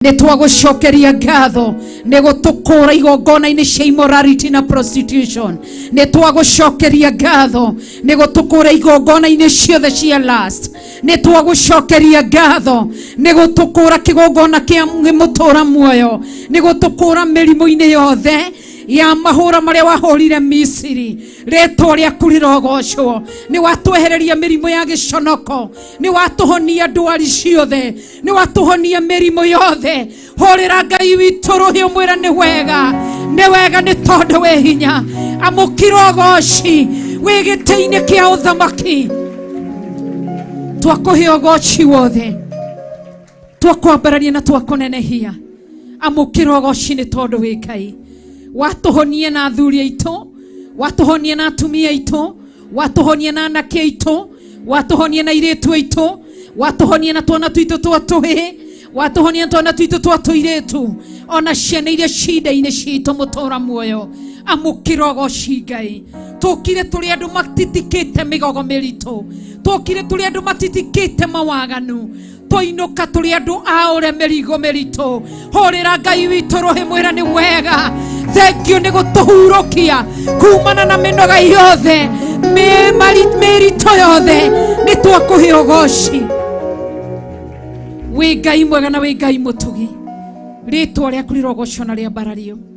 Nĩ twagũcokeria ngatho nĩ gũtũkũra igongona-inĩ cia immorality na prostitution. Nĩ twagũcokeria ngatho nĩ gũtũkũra igongona-inĩ ciothe cia lust. Nĩ twagũcokeria ngatho nĩ gũtũkũra kĩgongona kĩa mũtũra muoyo, nĩ gũtũkũra mĩrimũ-inĩ yothe ya mahũra marĩa wahũrire Misiri. Rĩtwa rĩaku rĩrogocwo. Nĩ watwehereria mĩrimũ ya gĩconoko, nĩ watũhonia ndwari ciothe, nĩ watũhonia mĩrimũ yothe. Hũrĩra Ngai witũ rũhĩ, ũmwĩra nĩ wega, nĩ wega, nĩ tondũ wĩ hinya. Amũkĩra ũgoci wĩ gĩtĩ-inĩ kĩa ũthamaki. Twakũhe ũgoci wothe, twakwambararia na twakũnenehia. Amũkĩra ũgoci nĩ tondũ wĩ Ngai. Watũhonia na athuri aitũ, watũhonia na atumia aitũ, watũhonia na anake aitũ, watũhonia na airĩtu aitũ, watũhonia na twana twitũ twa tũhĩĩ, watũhonia na twana twitũ twa tũirĩtu, ona ciana iria cinda-inĩ citũ. Mũtũra muoyo, amũkĩra ũgoci. Ngai, tũkire tũrĩ andũ matitikĩte mĩgogo mĩritũ, tũkire tũrĩ andũ matitikĩte mawaganu, twainũka tũrĩ andũ aũre mĩrigo mĩritũ. Hũrĩra Ngai witũ rũhĩ, mwĩra nĩ wega. Thank you nĩ gũtũhurũkia kumana na mĩnoga yothe, mĩritũ yothe. Nĩ twakũhe ũgoci. Wĩ Ngai mwega na wĩ Ngai mũtugi. Rĩtwa rĩaku rĩrogocwo na rĩambarario.